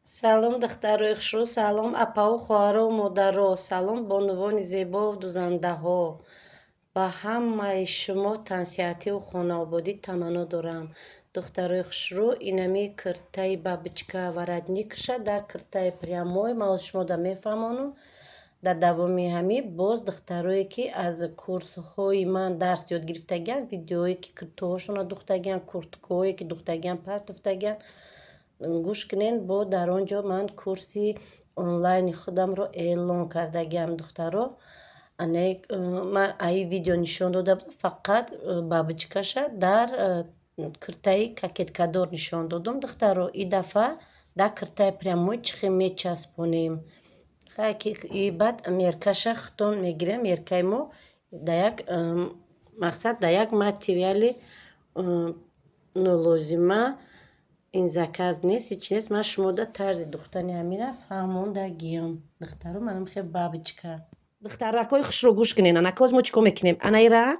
Салом, духтарои хушрӯ, салом, апаву хоҳару модаро, салом, бонувони зебову дузандаҳо. Ба ҳамаи шумо тансиҳативу хонаободӣ таманно дорам. Духтарои хушрӯ, инами киртаи бабочка воротникша дар киртаи прямой ман оз шумода мефаҳмонам. Дар давоми ҳамин боз духтарое, ки аз курсҳои ман дарс ёд гирифтагианд, видеое, ки киртоҳошонро духтагианд, курткое, ки духтагианд, партофтагианд, гӯш кунед. Бо дар он ҷо ман курси онлайни худамро эълон кардагиам, духтаро. Ман аи видео нишон дода будам, фақат бабочкаша дар киртаи кокеткадор нишон додум, духтаро. И дафъа дар киртаи прямой чӣ хел мечаспонем. Хай, ки и баъд меркаша худтон мегирем. Меркаи мо дар як мақсад, дар як материали нолозима, ин заказ нест, ҳеч нест. Ман шумода тарзи духтани ҳамира фаҳмондагиам, духтаро. Манам хел бабочка. Духтаракҳои хушрӯ, гӯш кунед. Анака, ҳоз мо чӣ кор мекунем? Ана ира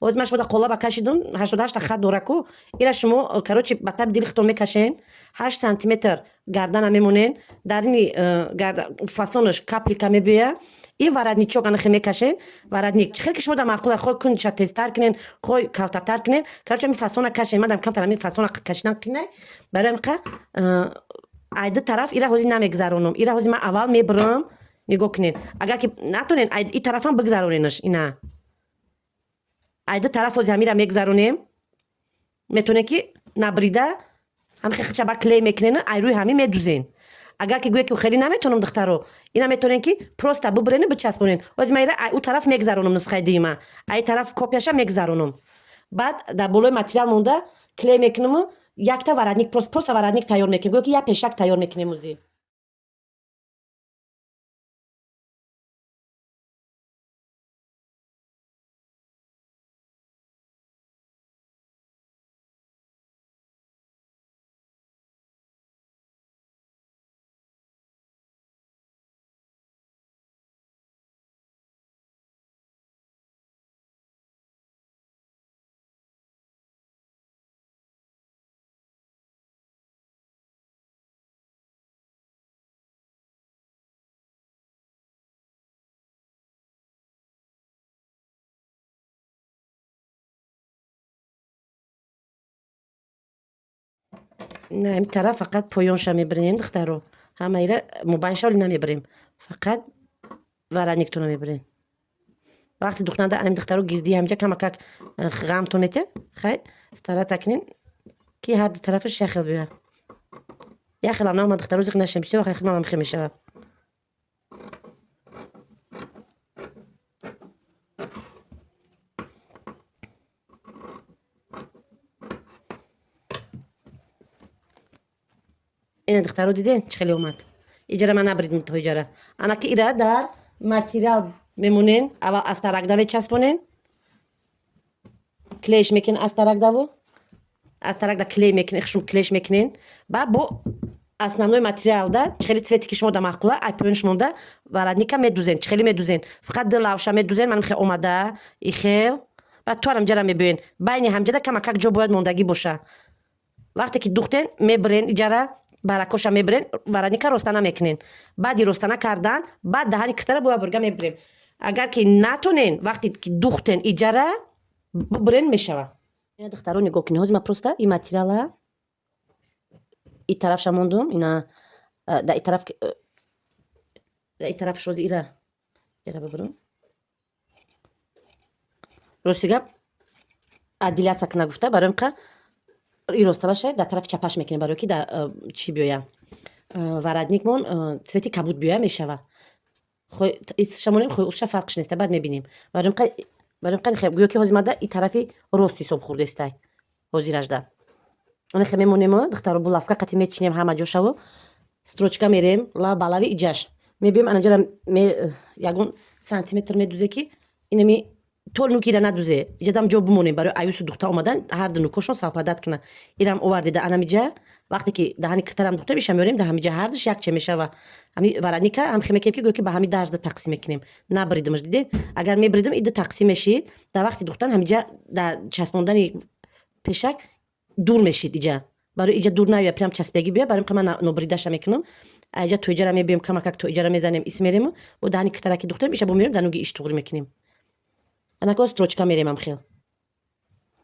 ҳоз ман шумода қолаба кашидум, 88-та хат дораку. Ира шумо, короче, ба таби дили худтон мекашен. 8 сантиметр гардана мемонен, дарини фасонаш капелька мебиёя. И воротничок анахе мекашен. Воротник чӣ хел ки шумо да маъқула, хой кунча тезтар кунен, хой калтатар кунен. Короче, ҳамин фасона кашен. Мадам камтар ҳамин фасона кашидан қинай, барои ҳамиқа ай ду тараф ира ҳозир намегзаронам. Ира ҳозир ман аввал мебурам. Нигоҳ кунед, агар ки натонен, и тарафам бигзароненаш. Ина ай ду тараф ҳозир ҳамира мегзаронем. Метавонед, ки набрида ҳамихе хича ба клей мекунен, ай рӯи ҳамин медузен. Агар ки гӯе ки хеле наметавонам, духтаро, ина метавонен, ки просто бубурен, бичаспонен. Ҳозир ман ира ай ӯ тараф мегзаронам, нусхаи дуюма ай тараф копияша мегзаронам. Баъд дар болои материал монда клей мекунаму якта воротник, просто воротник тайёр мекунем, гӯё ки як пешак тайёр мекунем ӯзи. На ин тараф фақат поёнша мебирем, духтаро. Ҳамаира мобайнша оли намебирем, фақат воротниктона мебирем. Вақти духтанда анами, духтаро, гирди ҳамҷа камакак ғамтон метя. Хай, стараться кунем, ки ҳар ду тарафаш як хел биёяд. Як хелам наомад, духтаро, зиқ нашем. Бисёр вақт хидмам хел мешавад. Ина, духтаро, диден, чӣ хеле омад? Иҷара ман набридм то иҷара. Анаки ира дар материал мемонен, аввал астаракда мечаспонен, клейш мекунен, астаракдаву астаракда клей мекунен, хушрӯ клейш мекунен. Баъд бо основной материалда чӣ хели цвети ки шумо да маъқула, ай поёнш монда воротника медузен. Чӣ хеле медузен? Фақат ду лавша медузен, манам хел омада и хел. Баъд то ҳамҷара мебиёен, байни ҳамҷада камакак ҷо бояд мондагӣ боша. Вақте ки духтен, мебирен иҷара, баракоша мебирен, воротника ростана мекунен. Баъди ростана кардан, баъд даҳани китара бояд бурга мебирем. Агар ки натонен, вақте ки духтен, иҷара бубирен, мешава. Духтаро, нигоҳ кунед, ҳозир ман просто и материала и тарафша мондум. Ина да и тараф, да и тарафш ҳозир ира ира бибирам. Рости гап, отделяться кина гуфта, барои ка и росталаша дар тарафи чапаш мекунем, барое ки да чӣ биёя, воротникмон цвети кабуд биёя, мешава. Исша монем, хой усша фарқш неста, баъд мебинем. Барои қа гӯё ки ҳозир мада и тарафи рост ҳисоб хурдестай ҳозиражда. Анахе мемонем, духтаро, булавка қати мечинем ҳама ҷошаву строчка мерем, лав ба лави иҷаш мебием. Анаҷара ягон сантиметр медузе, ки инами то нукира надузе, иҷадам ҷо бимонем, барои аюсу духта омадан ҳар ду нукошон совпадать кунад. Ирам овардеда анамиҷа, вақте ки даҳани китарам духта меша, меорем да ҳамиҷа, ҳардуш якче мешава. Ҳами воротника ҳам хе мекунем, ки гӯё ки ба ҳами дарзда тақсим мекунем. Набридимаш, дидед? Агар мебридим, ида тақсим мешид, дар вақти духтан ҳамиҷа дар часпондани пешак дур мешид иҷа. Барои иҷа дур наоя, прям часпидагӣ бия. Барои ман нобридаша мекунам. Иҷа то иҷара мебиём, камакак то иҷара мезанем, ис мерему бо даҳани китара ки духтем, иша бо мерем, дар нуги иш туғри мекунем. Анако строчка мерем, амхел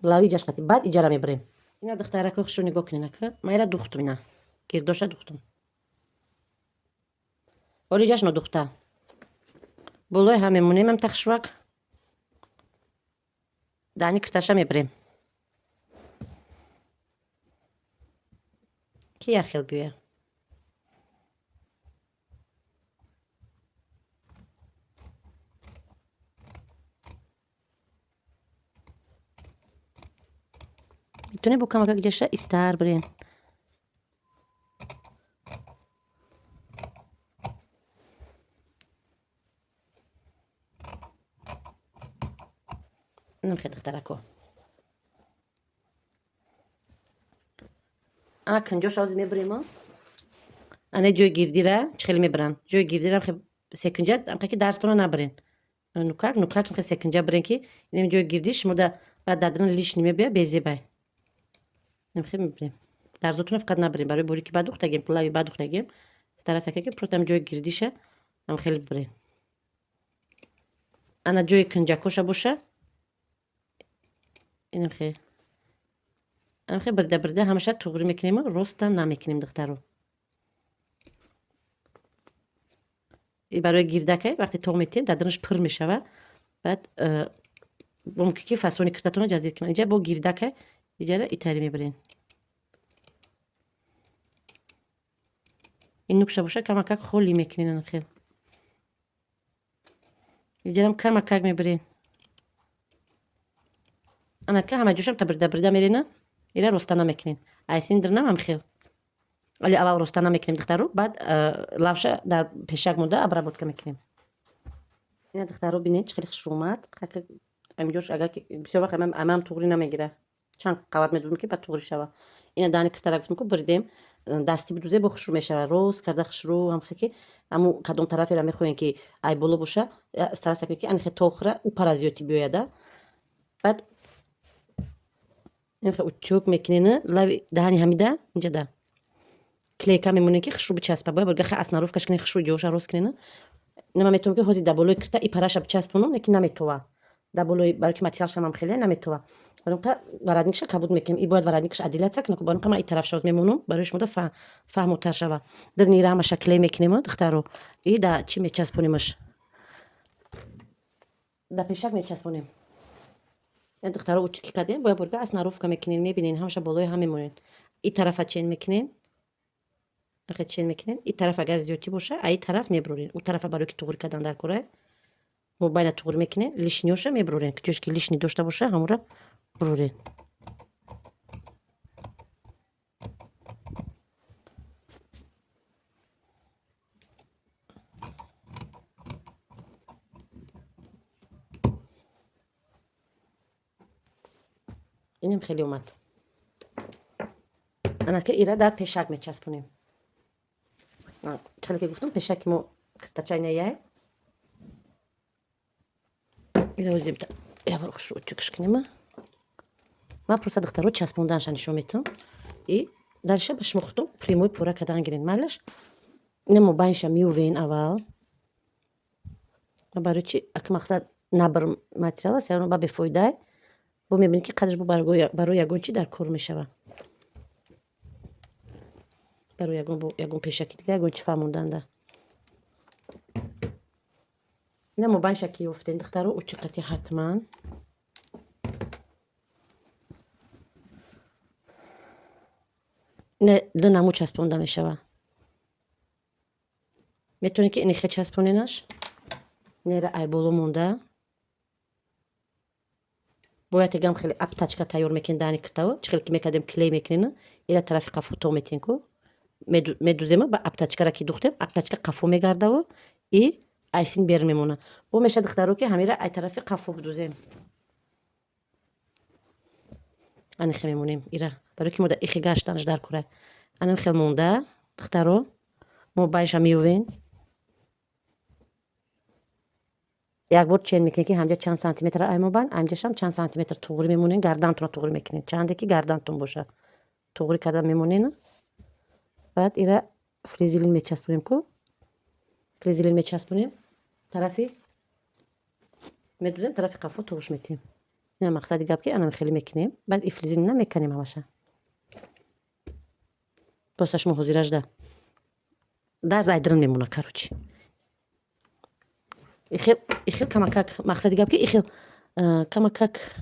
лави иҷаш қати, баъд иҷара мебарем. Ина, духтарако, хушро нигоҳ кунед. Ака, ман ира духтум, ина гирдоша духтум. Ҳоли иҷаш нодухта, болои ҳам мемонем, ам тахшвак даҳани киташа мебарем, ки яхел биёя. Метавонед бо камакак ҷаша истар бирен. Намхе, духтарако, ана кунҷоша ҳозир мебурем. Ана ҷои гирдира чӣ хеле мебаранд? Ҷои гирдира секинҷа, ки дарстона набарен, нукак нукак секинҷа бирен, ки инам ҷои гирди шумо да баъд дадран лишний мебия, безебай. Намхе мебирем, дарзотона фақат набарем. Барои боре ки бадухтагем, лави бадухтагем, стараться ки просто ам ҷои гирдиша ам хеле бирен. Ана ҷои кунҷакоша боша, инамхе анамхе бирда бирда ҳамаша туғри мекунем, роста намекунем, духтаро. Барои гирдакай вақте тоғ метиҳем, даданаш пур мешава, баъд мумкин ки фасони киртатона ҷазир кунад. Инҷа бо гирдакай иҷара итари мебарен. Ин нукша боша, камакак холӣ мекунен, анахел иҷарам камакак мебарен. Анака ҳама ҷошам та бирда бирда мерена, ира роста намекунем. Айсин дирнам ҳамхел. Вале аввал роста намекунем, духтаро, баъд лавша дар пешак монда обработка мекунем. Ина, духтаро, бинед, чӣ хеле хушрӯ омад. Амҷош агар бисёр вақт амам туғри намегира, чанд қават медузем, ки баъд туғри шава. Ина даҳани киртара гуфтем, ку буридем, дастӣ бидузе, бо хушрӯ мешава, рост карда хушрӯ. Ҳамхе ки ҳаму кадом тараферо мехоҳем, ки ай боло боша, стараться кунед, ки анихе тохра ӯ пара зиёдтӣ биёяда. Баъд инхе утюг мекунена, лави даҳани ҳамида инҷада клейка мемонем, ки хушрӯ бичаспа. Бояд бурга основка ш кунед, хушрӯ ҷоша рост кунена. Ина ман метавонам, ки ҳозир дар болои кирта и параша бичаспонам, лекин наметова дар болои, барои ки материалшам хеле наметова. Барои воротник ша кабуд мекунем, и бояд воротник ша отделяться кунам. Барои ман и тарафша ҳоз мемонам, барои шумо фаҳмотар шава. Дирни рамаша клей мекунем, духтаро, и да чӣ мечаспонимаш, дар пешак мечаспонем. Духтаро, утюг ки кардем, бояд бурга основка мекунем. Мебинен, ҳамаша болои ҳам мемонем. И тарафа чен мекунем, чен мекунем. И тараф агар зиёдтӣ боша, а и тараф мебурорем. У тарафа барои ки туғри кардан дар кора мобайна туғри мекунем, лишний оша мебурорем. Ҷош ки лишний дошта боша, ҳамура бурорем. Инам хеле омад. Анака ира дар пешак мечаспонем. Хеле ки гуфтам, пешаки мо киртачайна яй. Ира озем ябор хушрӯ утюг ш кунем. Ман просто, духтаро, часпонданша нишон метам и дальше ба шумо худтон прямой пора кардан гирен, майлаш. Ина мобайнша меувен аввал. Барои чи ака мақсад набр материал аст, ба бефоидай. Бо мебинед, ки қадрш бо барои ягон чи дар кор мешава, барои ягон пешаки дига, ягон чи фаҳмонданда. Ина мобайнша ки ёфтем, духтаро, утюг қати ҳатман ина ду намуд часпонда мешава. Метавонед, ки инихе часпоненаш, инера ай боло монда. Бояд егам хеле обтачка тайёр мекунед даҳани киртао, чӣ хеле ки мекардем, клей мекунена, ира тарафи қафо то метиҳен, ку медузема. Ба обтачка ра ки духтем, обтачка қафо мегардаву и айсин бер мемона. Бо меша, духтаро, ки ҳамира ай тарафи қафо бидузем, анихе мемонем ира, барои ки мо да ихе гаштанаш дар кора. Анам хел монда, духтаро, мо байнша меёвен, як бор чен мекунед, ки ҳамҷа чанд сантиметр ай мобайн, ҳамҷашам чанд сантиметр туғри мемонед. Гардантонро туғри мекунед, чанде ки гардантон боша. Туғри карда мемонена, баъд ира флизелин мечаспонем ку, флизелин мечаспонем, тарафи медузем, тарафи қафо туғш метиҳем. Ина мақсади гап, ки анам хеле мекунем, баъд и флизелина меканем ҳамаша. Боса шумо ҳозиражда дарз айдрин мемона. Короче, ихел камакак, мақсади гап, ки ихел камакак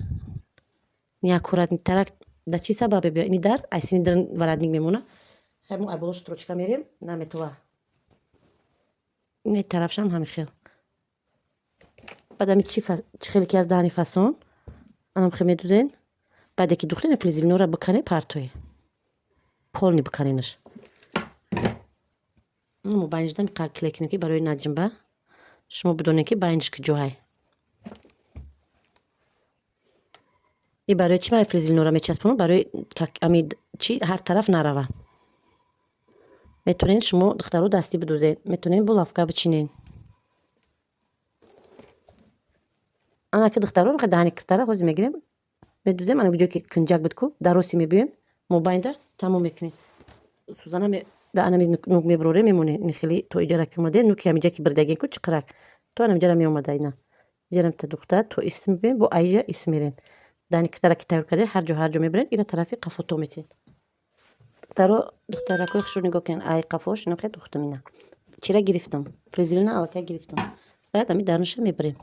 неаккуратнитарак. Да чӣ сабабе биё ини дарз айсини дрин воротник мемона. Хай, мо айболош строчка мерем, наметова. Ин тарафшам ҳами хел. Баъд ами чӣ хеле ки аз даҳани фасон анам хел медузен. Баъде ки духтен, флизелинора бикане, партое, полный биканенаш. Мо байнишда клей кунем, ки барои наҷимба шумо бидонед, ки байниш куҷоҳай. И барои чӣ ман флизелинора мечаспонам? Барои ами чи ҳар тараф нарава. Метавонед шумо, духтаро, дастӣ бидузед, метавонед булавка бичинед. Ана ки, духтаро, даҳани киртара ҳозир мегирем, медузем. Ана ҷое ки кунҷак буд ку, дароси мебиёем, мобайнда тамом мекунем. Сӯзана да анами нук мебурорем, мемонем. Ин хеле то иҷара ки омаде, нуки ҳамиҷа ки бирдагем ку, чиқарак то анамиҷара меомада. Ина иҷарам та духта то ист мебиёем, бо аиҷа ист мерем. Даҳани киртара ки тайёр кардем, ҳар ҷо, ҳар ҷо мебирем, ира тарафи қафото метиҳем. Духтаро, духтаракои хушрӯ, нигоҳ кунед, ай қафош ина хел духтам. Ина чира гирифтам, флизелина аллакай гирифтам. Баъд ами дарунаша мебирем.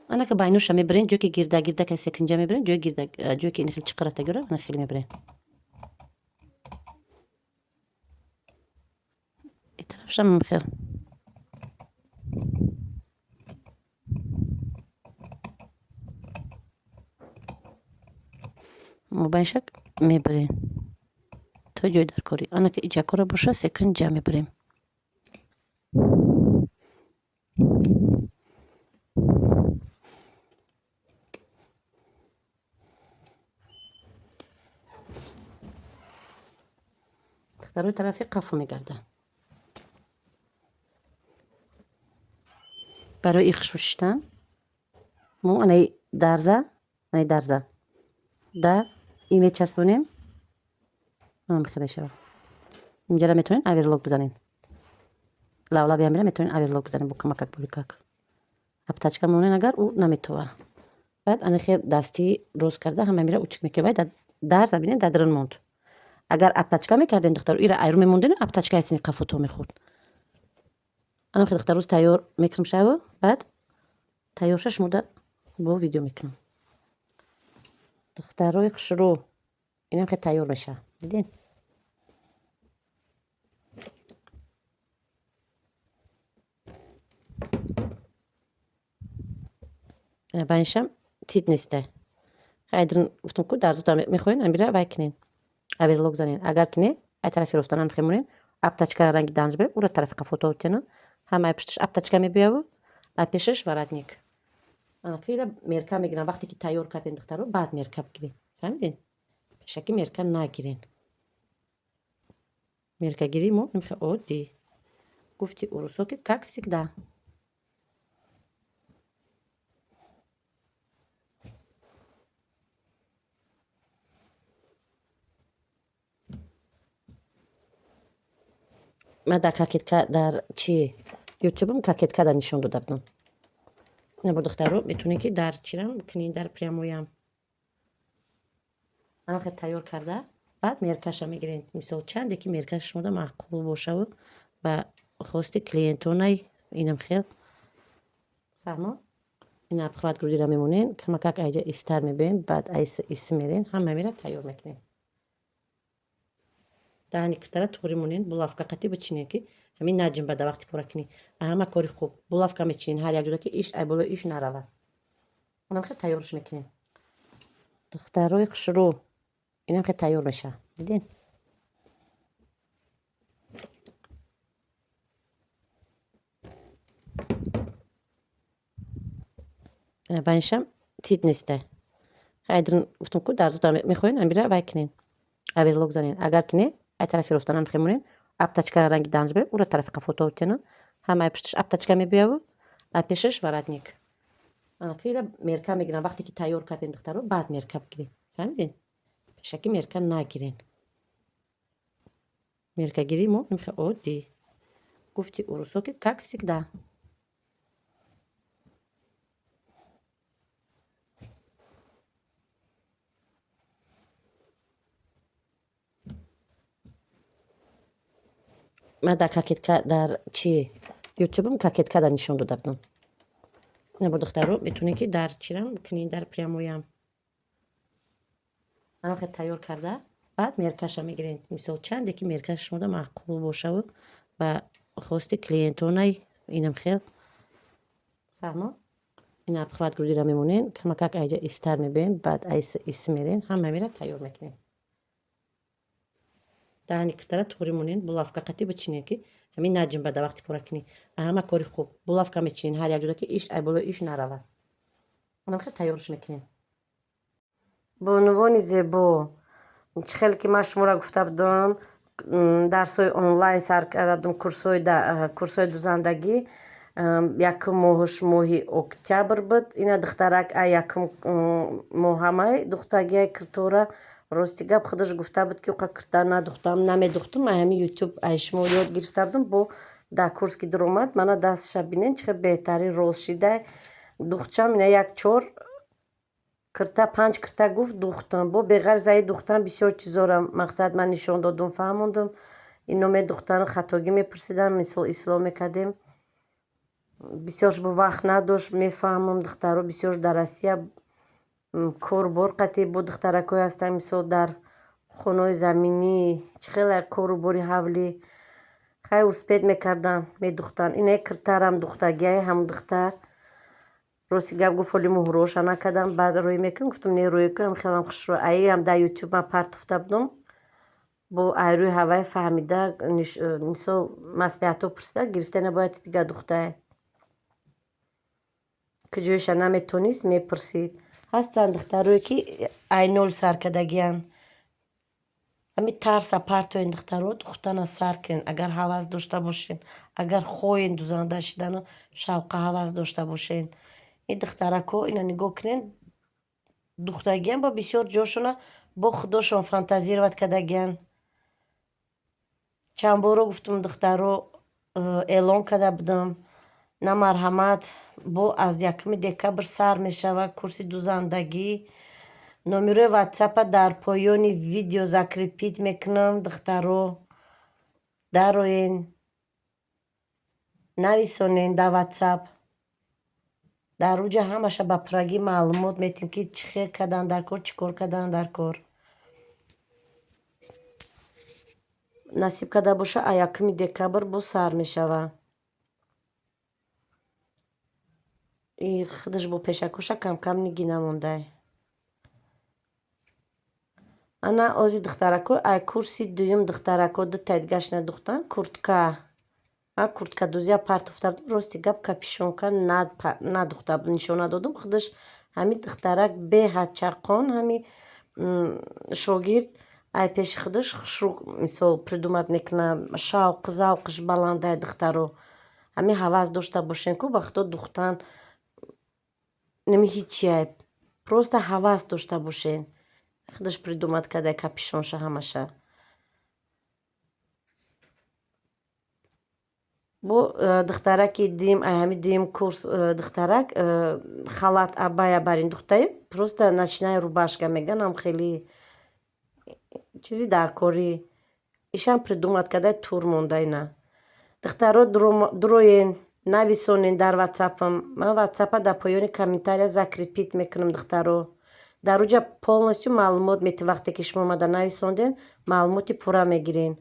Анака байнуша мебирем, ҷое ки гирда гирда ка секинҷа мебирем, ҷои гирда, ҷое ки ин хел чиқарата гира, ана хеле мебирем. И тарафшам хел. Мобайншак мебирем то ҷои даркорӣ. Анака иҷакора боша, секинҷа мебирем. Духтарои, тарафи қафо мегардад. Барои их шуштан мо анаи дарза, анаи дарза да и мечаспонем, анам хел мешавад. Инҷара метавонед оверлок бизанед, лавлаби ҳамира метавонед оверлок бизанед бо камакак бурикак обтачка монен, агар ӯ наметова. Баъд ана хел дастӣ рост карда, ҳама мира утюг мекунед. Вай дарза бинед, дар дарун монд. Агар обтачка мекардем, духтаро, ира айру мемондем, обтачка айсини қафото мехӯрд. Анам хел, духтар, рӯз тайёр мекунам шаву, баъд тайёрша шумода бо видео мекунам. Духтарои хушрӯ, инам хел тайёр мешавад, дидед. Байнишам тит нестай. Хайдрин гуфтам ку, дарзута мехоҳед, амира вай кунед, оверлок занед. Агар ки не, ай тарафи ростанам хемонед, обтачкара ранги данж бирем, ура тарафи қафото отена, ҳам ай пушташ обтачка мебияву, ай пешаш воротник. Анака ира мерка мегирам. Вақте ки тайёр кардем, духтаро, баъд мерка бигирем, фаҳмидед? Пешакӣ мерка нагирен. Меркагирии мо нимхе оддӣ, гуфти урусо ки, как всегда. Ман дар кокетка, дар чи ютубам кокетка да нишон дода будам. Ина бо, духтаро, метавонед ки дар чирам кунед, дар прямоям. Анахе тайёр карда, баъд меркаша мегиред. Мисол, чанде ки меркаша шумода маъқул бошаву ба хости клиентонай, инам хел фаҳмо. Ина обхват грудира мемонем, камакак айҷа истар мебием, баъд айс ис мерем, ҳама мера тайёр мекунем. Даҳани киртара туғри монен, булавка қатӣ бичинен, ки ҳамин наҷимба дар вақти пора кунӣ. Ҳама кори хуб булавка мечинен ҳар як ҷода, ки иш ай болои иш наравад. Онам хел тайёрш мекунем. Духтарои хушрӯ, инам хел тайёр мешавад, дидед. Байнишам тит нестай. Хайдрин гуфтам ку, дарзута мехоҳед, амира вай кунед. Оверлок занен. Агар ки не, ай тарафи ростана мехемонен, обтачкара ранги данж бер, ура тарафи қафото тена, ҳам ай пушташ обтачка мебияву, ай пешаш воротник. Ана ки ира мерка мегирам. Вақте ки тайёр кардем, духтаро, баъд мерка бигирем. Фаҳмиден? Пешакӣ мерка нагирен. Меркагирии мо имхе оддӣ. Гуфти урусо ки, как всегда. Ман дар кокетка, дар чи, ютубам кокеткада нишон дода будам. Бо духтаро, метавонед, ки дар чирам кунед, дар прямоям. Анахе тайёр карда, баъд меркаша мегиред. Мисол, чанде ки меркаша шумода маъқул бошаву ба хости клиентонай, инам хел фаҳмо. Ин обхват грудира мемонен, камакак айҷа истар мебием, баъд ис мерен, ҳама мера тайёр мекунем. Даҳани киртара туғри монен, булавка қатӣ бичинен, ки ҳамин наҷунбада вақти пора кунӣ. Ҳама кори хуб булавка мечинен ҳар як ҷода, ки иш ай болои иш наравад. Анам хел тайёрш мекунем. Бонувони зебо, чӣ хеле ки ман шуморо гуфта будам, дарсҳои онлайн сар кардам, курсҳои дузандагӣ. Якум моҳаш моҳи октябр буд. Ина духтарак ай якум моҳамай духтагиай киртора. Рости гап, худаш гуфта буд, ки уқа кирта надухтам, намедухтум, ай ҳамин ютуб ай шумо ёд гирифта будам. Бо дар курс ки дуромад, мана дастша бинен, чӣ хел беҳтарин рост шидай духчам. Ина як чор кирта, панҷ кирта гуфт, духтам. Бо беғарз аи духтан бисёр чизора, мақсад, ман нишон додум, фаҳмондум. Ино медухтан, хатогӣ мепурсидам, мисол, ислоҳ мекардем. Бисёрш бо вақт надошт, мефаҳмам, духтаро бисёрш дар Россия корбор қатъи, бо духтаракҳое ҳастанд, мисол, дар хонаҳои заминӣ, чӣ хеле кору бори ҳавлӣ. Хай, успеть мекардам, медухтанд. Инаи киртарам духтагиай ҳамун духтар. Рости гап, гуфт, ҳоли муҳроша накардам, баъд рӯй мекунам. Гуфтам, не, рӯй кунам, хелам хушрӯ. Аиам дар ютуб ман партофта будам, бо айрӯи ҳавай фаҳмида, мисол, маслиҳатҳо пурсида гирифта. Набояд дигар духтае ки ҷоиша наметонист, мепурсид. Ҳастанд духтарое, ки ай нол сар кардагиянд. Ҳамин тарса партоен, духтаро, духтана сар кунед, агар ҳавас дошта бошед, агар хоҳед дузанда шидану шавқа ҳавас дошта бошед. Ин духтаракҳо ина нигоҳ кунед, духтагиам, бо бисёр ҷошона бо худошон фантазировать кардагиянд. Чанд боро гуфтум, духтаро, эълон карда будам. На, марҳамат, бо аз 1 декабр сар мешавад курси дузандагӣ. Номерои ватсапа дар поёни видео закрепить мекунам, духтаро. Дароен, нависонен дар ватсап. Дар уҷа ҳамаша ба пуррагӣ маълумот метиҳем, ки чӣ хел кардан дар кор, чӣ кор кардан дар кор. Насиб карда боша, а 1 декабр боз сар мешавад. И худаш бо пешакоша камкам ниги намондай. Ана ози, духтарако, ай курси дуюм, духтарако, дутаи дигаш надухтан куртка. Ман курткадӯзия партофта будам, рости гап, капюшонка надухта, нишон надодум. Худаш ҳамин духтарак беҳад чаққон, ҳамин шогирд ай пеши худаш хушрӯ, мисол, придумать мекунад, шавқ завқаш баландай. Духтаро, ҳамин ҳавас дошта бошем ку, ба худо, духтан нами ҳичиай, просто ҳавас дошта бошен. Худаш придумать кардай капюшонша, ҳамаша. Бо духтараки дим, ай ҳами дим курс, духтарак халат абая бар ин духтаи, просто ночная рубашка мегӯянд, хеле чизи даркорӣ. Ишам придумать кардай, тур монда. Ина, духтаро, дуроен, нависонен дар ватсапам. Ман ватсапа дар поёни комментария закрепить мекунам, духтаро. Дар уҷа полностью маълумот метиҳ. Вақте ки шумо омада нависонден, маълумоти пурра мегирен.